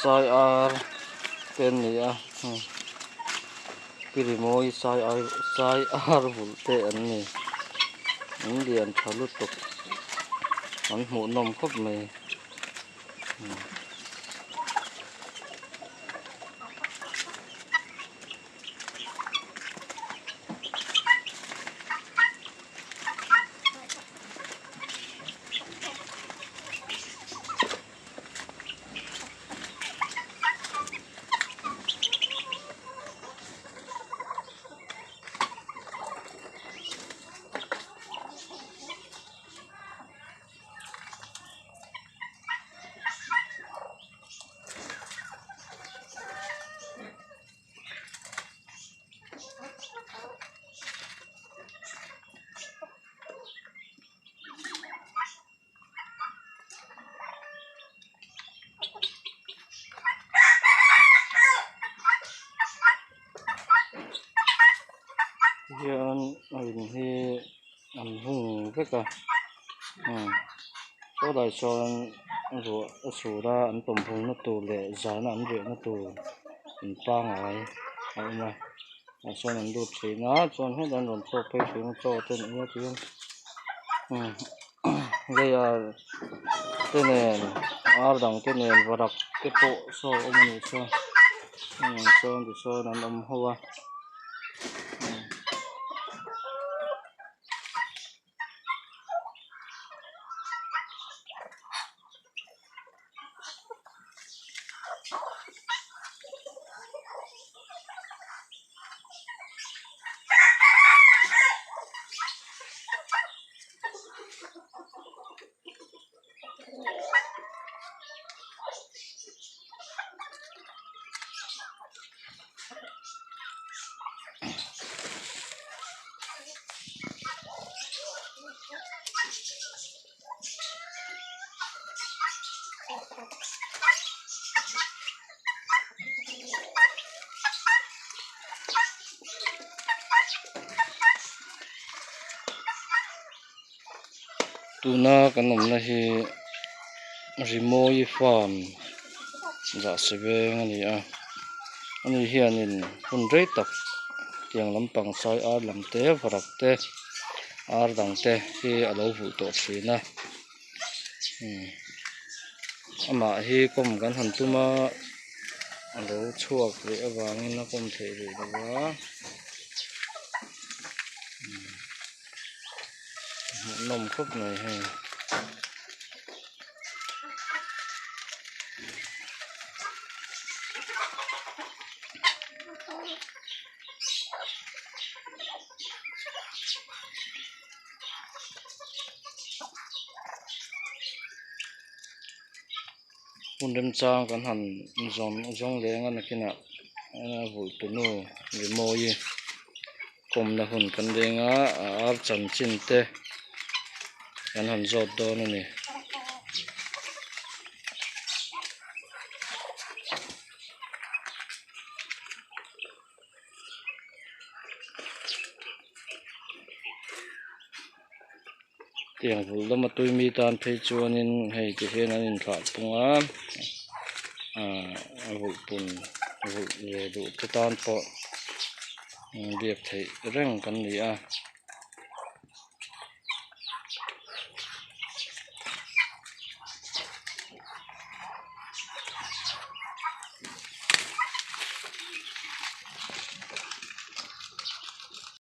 Sai ar te an ni a pi rimawi sai ai sai ar vulh te an ni an lian tha lutuk an hmuh nawm khawp mai. Hian a in hi an hung vek a saw lai sawn ruah a sur a an tawmhul na tur leh zana an riahna tur in pangai a awm a tah sawn an lut thin a chuan hetah an rawn chhuak phei thin a chaw te an ei a tihian leiah te nen ar dang te nen varak te pawh saw a awm a nih chuan chuan tichuan an awm ho a. Tuna kan awmna hi rimawi farm zahse veng a ni a ani hianin hun rei tak tiang lampang sai ar lam te varak te ar dang te hi a lo vulh tawh thin a amah hi kawm kan han tum a a lo chhuak rih avangin a kawm theih rih lo va. Hmuhnawm khawp mai hei. Hmun remchang kan han zawm zawng leng a nakinah a vulh tunu rimawi. Kawmna hun kan leng a a ar chanchin te kan han zawt dawn a ni. Tiang vulh lama tui mi tan phei chuanin hei ti hian an inthlah phung a ahh a vulh pun vulh ve duh te tan pawh biak theih reng kan ni a.